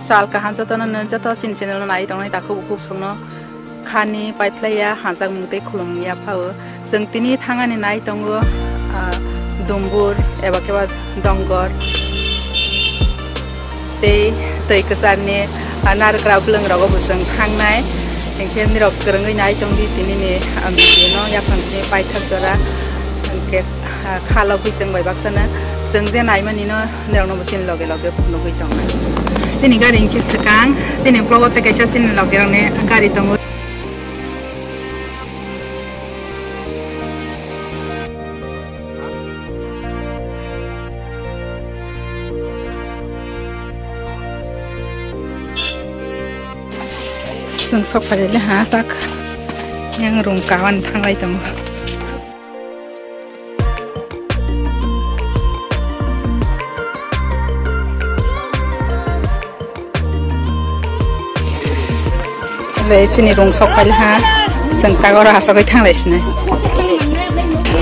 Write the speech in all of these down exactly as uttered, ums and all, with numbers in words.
Sal kaham jotono, nwng joto chini channel no nai tongnai takhuk bukhuk songno khani paiphlaiya, hamjakmung tei khulumung yaphao. Chwng tini thangani nai tongo, ah, Dumbur eba khe ba Dongor tei twi kwcharni, ah, narwkra bwlwng rogo bo chwng thangnai. Hinkhe nirok kwrwngwi nai tongdi tinini, ah, video no yaphang sini paithak jora. Hinkhe, ah, khalok bai chwng bai baksano chwng je naimani no Norokno bo chini loge loge phunugwi tongnai. Chini gari hinkhe swkang, chini vlog o tei kaisa chini loge rokni gari tongo. Chwng sok phai le ha tak yang room kawan thanglai tongo. Le chini room sok phai le ha, chwng tak oro asogwi thanglai sinai.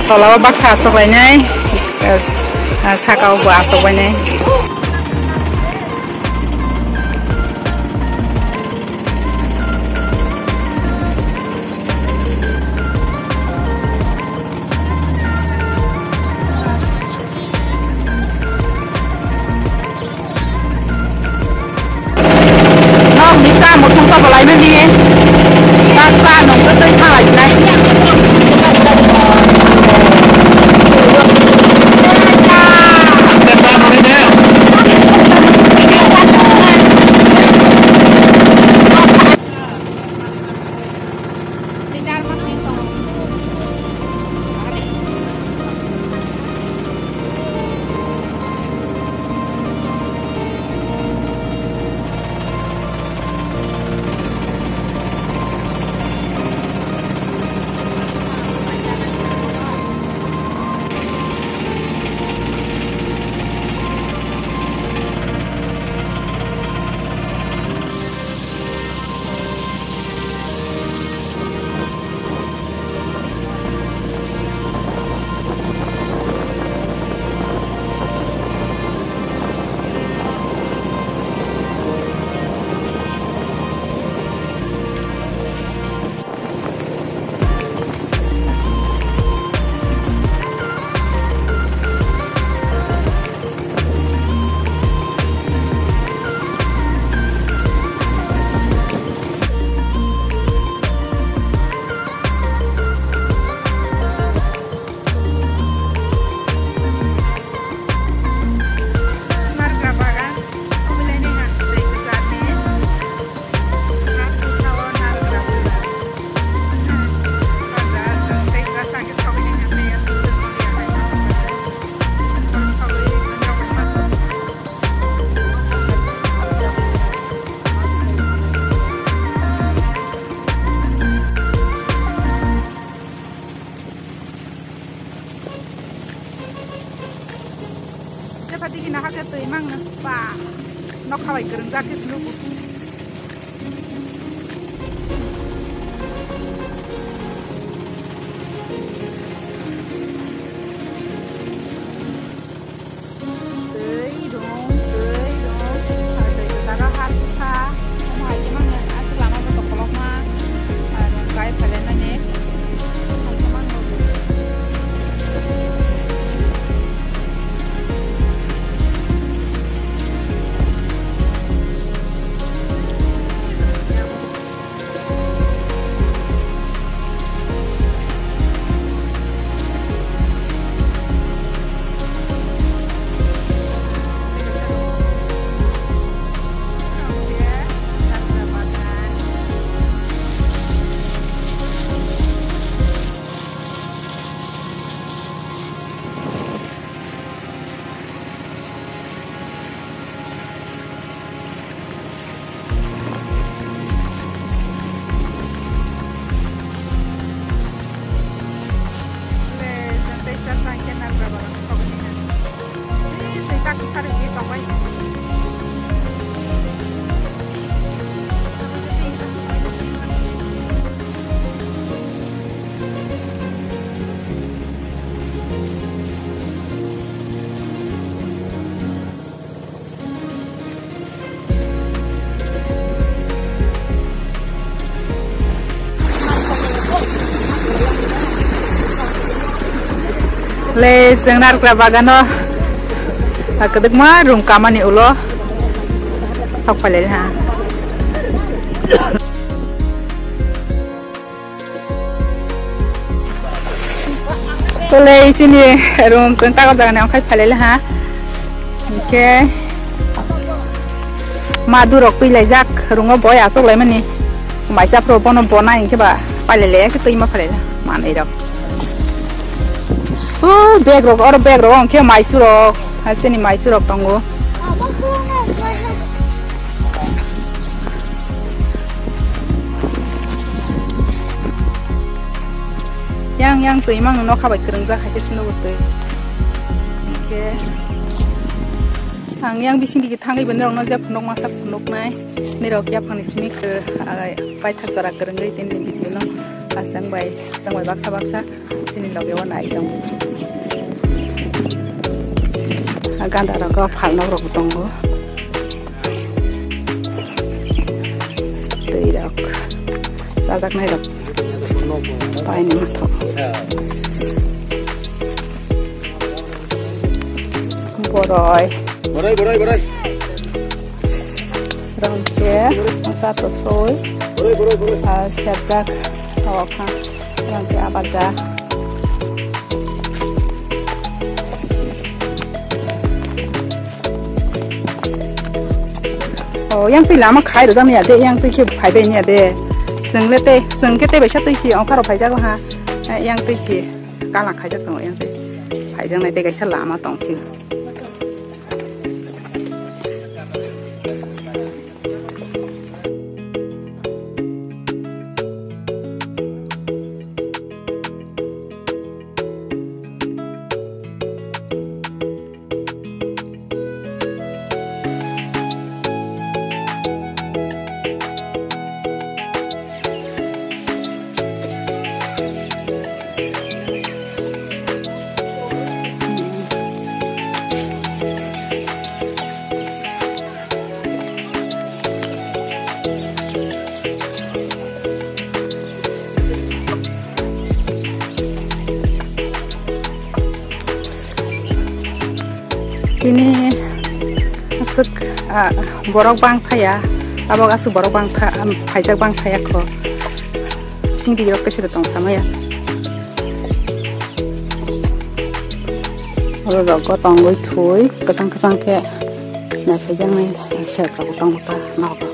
Tola o baksa asok lainai, saka o bo asok bainai. Nok ni sa muthung sa bolai mani. Baksa nung twi thanglai sinai. Narwkra bagan, sobilaini ha, tei kwcharni. Ha, bwsao narwkra bagan. Raja, tei kwchar khe sobilaini ha, tei aswk tei Jephati gina hakhe twi mangno ba nokha bai kwrwngjak khe silo bo. Twi rung, twi rung, twi kwcharo har bwsa, omo hai khe mangno aswk lama bo tongkolokma, ar gai phailai mani, hai khe mangno. Le chwng narwkra bagano, ah, kwdwkma room kamani ulo sok phailai ha. Tole chini room chwng tago jagani ongkhai phailai ha. Hwnkhe ma durok twi laijak, room o boi achuk laimani. Maisa phuru bono bona hinkhe ba pailai laiya khe twi ma phailai manwi rok. O bag rok, oro bag rok hinkhe maisu rok, chini maisu rok tongo. Yang, yang twi mang nokha bai kwrwngjak hai khe swngo twi. Hinkhe ang yang bising digi thangwi bo norokno je phunuk masa phunuknai. Nirok yaphangni simi kwrw, ah, paithak jora kwrwngwi tini video no aswk bai, aswk bai baksa baksa chini loge o nai tong. Ah, ganda rogo phalnok rok tongo. Twi rok, chajaknai rok paini mathok. Boroi. Boroi, boroi, boroi. Rongke, masa to soi. Boroi, boroi, boroi. Ah, serjak, tawakha. Rongke abar da. O, yang twi lama khai rwjaknai ya de, yang twi khe phaibai ya de. Chwng le tei, chwng khe tei baisa twi si, ongkharo phaijago ha. Eh, yang twi si, kalang khaijak tongo yang twi. Phaijaknai tei kaisa lama tong phio. Tini aswk, ah, borok bang thaya, abo aswk borok bang tha-, um, phaijak bang thaya kho. Bising di rok khe tong samaya. Oro rok tongwi thui, kwchang kwchang khe naiphajaknai set rok tong kha nogo.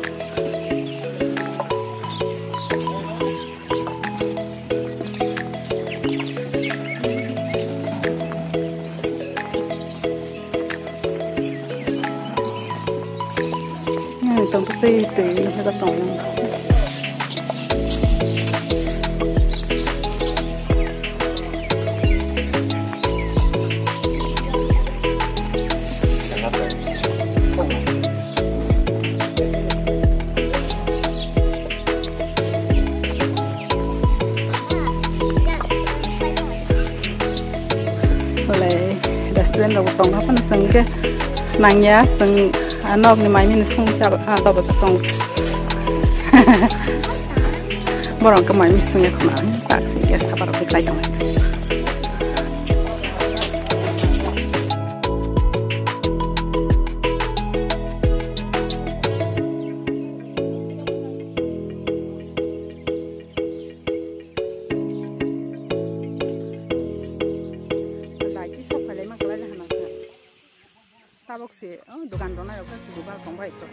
Tong tei tei tong. Tole restaurant rok tong kha phano chwng khe nangya, chwng a nok ni mai mini song cha, ah, tabasa tong. Borok khe mai mini song ya khna tak si gas thapa rok khlai tong. Dai ki sok phailai ma kwlai hana khe. Tabok se, oh, dukan rok nai rok se dukan tong bai to.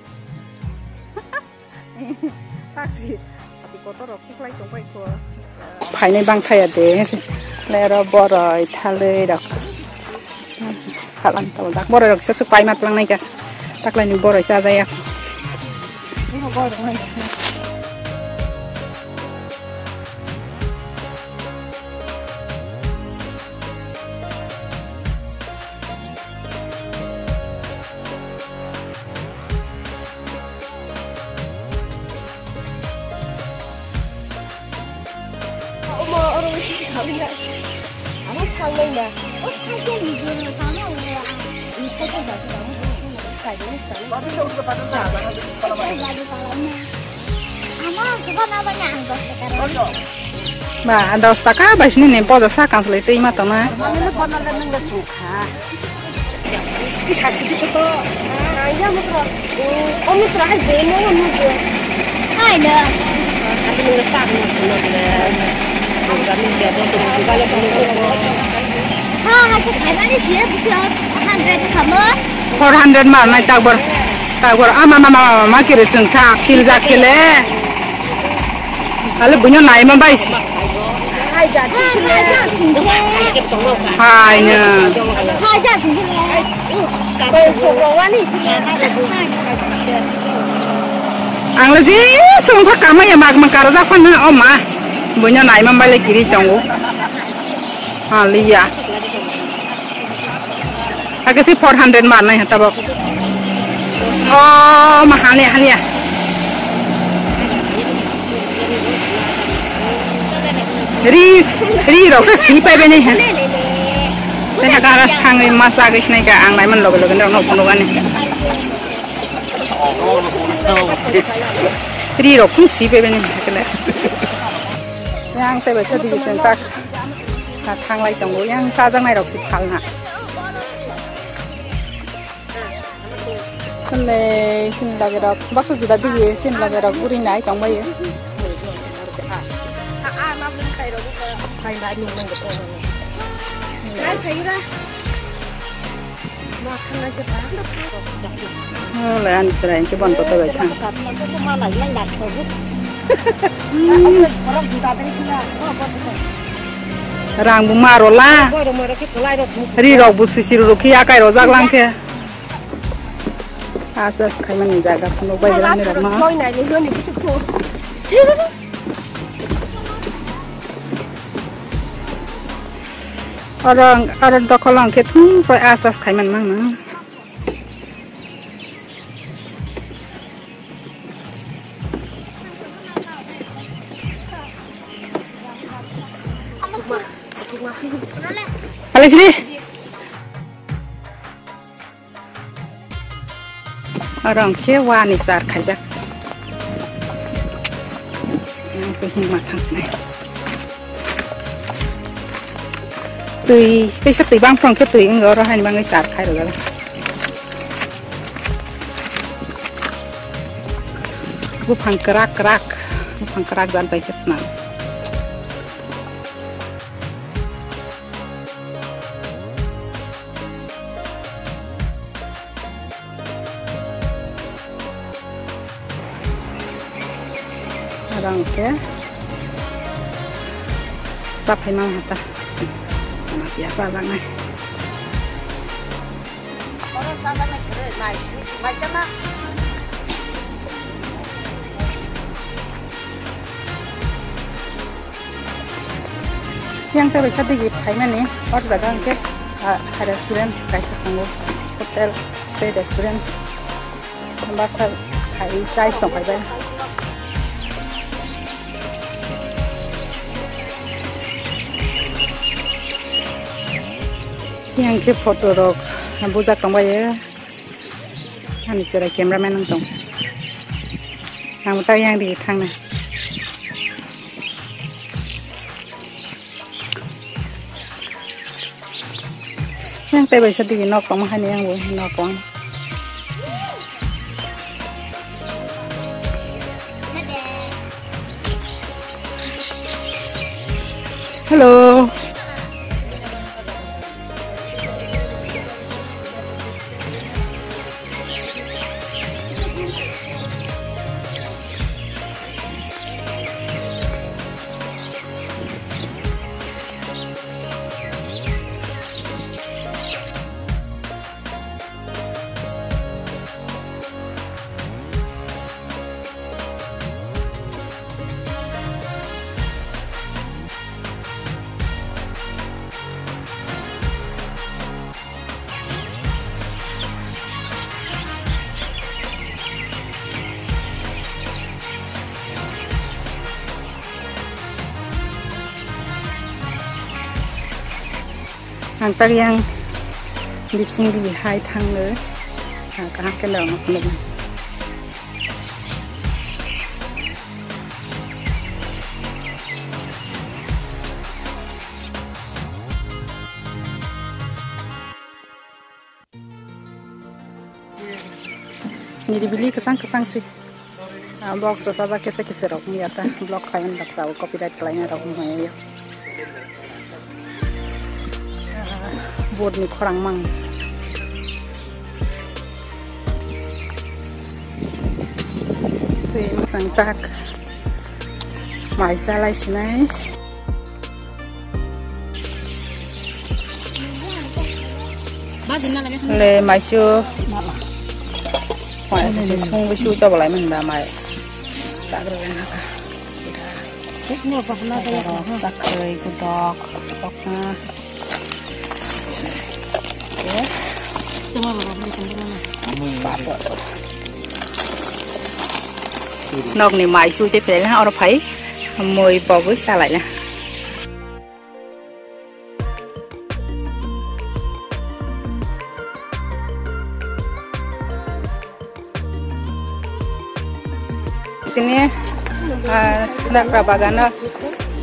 Tak si sati kotor rok khe kwlai tong bai kho. Phainai bang thaya de. Le oro boroi thalwi rok. Halang tong dak boroi rok se paima twlang nai ka. Taklai ni boroi sa jaya. Omo, oro wngkha kami na. Amo salnai na. O cycle ni goro tamo wngya. Ni cycle ba khe amo goro tamo cycle ni tamo. Cycle ba khe tamo na. Amo suka na banya ang dos taka. Ba, dos taka bai sini ni boja sa kanslai twi ma tongna. Hai, no. Ha, ha, se khai mani se, busi hundred kamo. Four hundred mar nai takbor. Takbor, ama, ama, ama, ama, kiri sung sa, kiri ja kile. Ale bunyo nai ma bai si. Hai, ja, sung se. Hai, no. Hai, ja, sung se. Ang le je sung pha kama ya mak mak karo ja phan na, o ma. Bunyo nai ma bai le kiri tongo. Ha, liya. Ake si four hundred mar nai ha tabok. Oh, ma haliya, haliya. Ri, ri rok se si pai bai nai ha. Te ha gara sangwi ma sa gwi sinai ka ang nai man loge loge rok no phunuk ani. Ri rok thung si pai bai nai ha kele. Yang te bai sa di sen tak. Na thanglai tongo, yang chajaknai rok se phalna. Hwnle, sini loge rok, baksa juda digi, sini loge rok guri nai tongbaio. Hwnle, ani chwrai hwnkhe bon kotor bai thang. Rang bo ma rola. Ri rok bo sisi rok khe akai rojak lang khe. As as khaimani jaga phunuk bai rani rok ma. Oro, oro dokhol hwnkhe thung koi as as khaiman mang na. Alai sini. Oro hwnkhe wani char khaijak. Ang twi hwnma thangsinai. Twi, teisa twi bangphru hwnkhe twi wngwi oro haini bagwi char khai rwjak. Buphang kwrak kwrak, buphang kwrak jat bai khe swnam. Oro hwnkhe chaphai mama ta. Matiya chajaknai. Yang tei bai sa digi phaimani, o jaga hwnkhe, ah, restaurant kaisa tongo, hotel tei restaurant. Baksa khai chai tong khai bai. Yang khe photo rok bujak tong bai. Ani chwrai cameraman wng tong. Ang tak yang digi thangna. Yang tei bai sa digi nok tongma hani yang bo nok tong. Hello. Ang tak yang bising di hai thang le, kaham ke lo. Niribili kwchang kwchang se. Ah, box o sajak kisa kisa rok wngya ta. Block khayan baksa o copyright khlaina rok wngya. Ah, board ni khorang mang. Twi mwsang tak. Mai chalai sinai. Le maisu. Mai sung bisu to bolai mani ba mai. Tak rw na ka. Sakhai kudok. Tokna. Nokni mai chui tei phelai na oro phai mui pogwi chalai na. Tini, ah, nakra bagano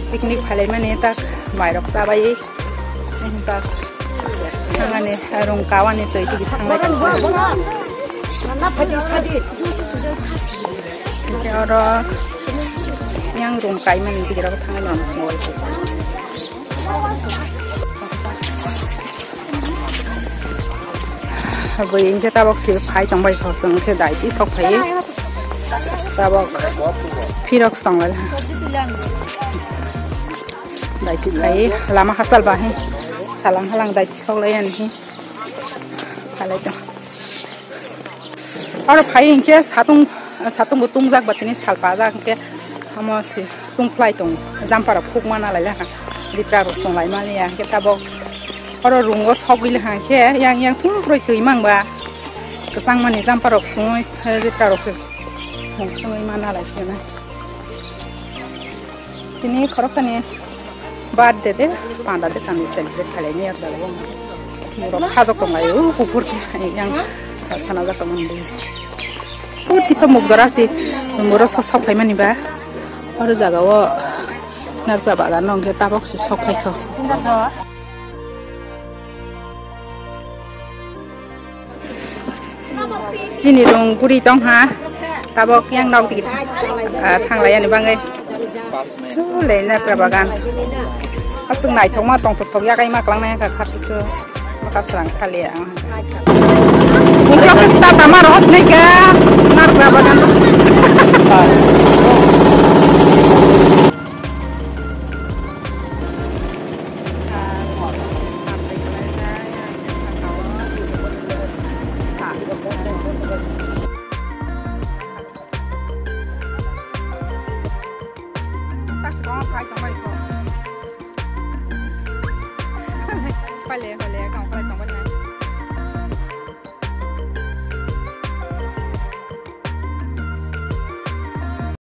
picnic phalaimani tak mairok chabai, tak thangani rung kawani twi tigi thanglai tongkha. Hingke oro yang rung kaimani tigi rok thanglai mani. Bui hingke tabok se phai tongbai kho, chwng khe daiti sok phai. Tabok phirok se tonglai. Daiti phai lama hachal ba hin salang halang daiti sok lai ani hin. Halai tong. Oro phai hingke satung, satung bo tungjak ba tini sal pajak hingke amo se tungphlai tongo. Jumper rok khukma nalai lekha. Ritra rok chonglai mani ya hingke tabok oro room o sogwi lekha hingke yang yang tungbroi twi mang ba kwchang mani jumper rok chungwi ritra rok se thung chungwi ma nalai khe na. Tini khoroktani birthday de, panda de tani celebrate khailai ni yak dago. Borok sajok tong lai o, kuphur yang sana jak tong lai. O tipa muk jora si, muro sok sok phai mani ba. Oro jaga o narikla bagan no hingke tabok si sok phai kho. Chini rung guri tong ha, tabok yang nok digi, ah, thanglai ani bangwi. Thulai na kra bagan. Aswk naithokma tongthok thok yakai ma klang nai kha kharsusu. Maka srang thali ang. Mungkha khe sta tama rohos nai kha, nar kra bagan.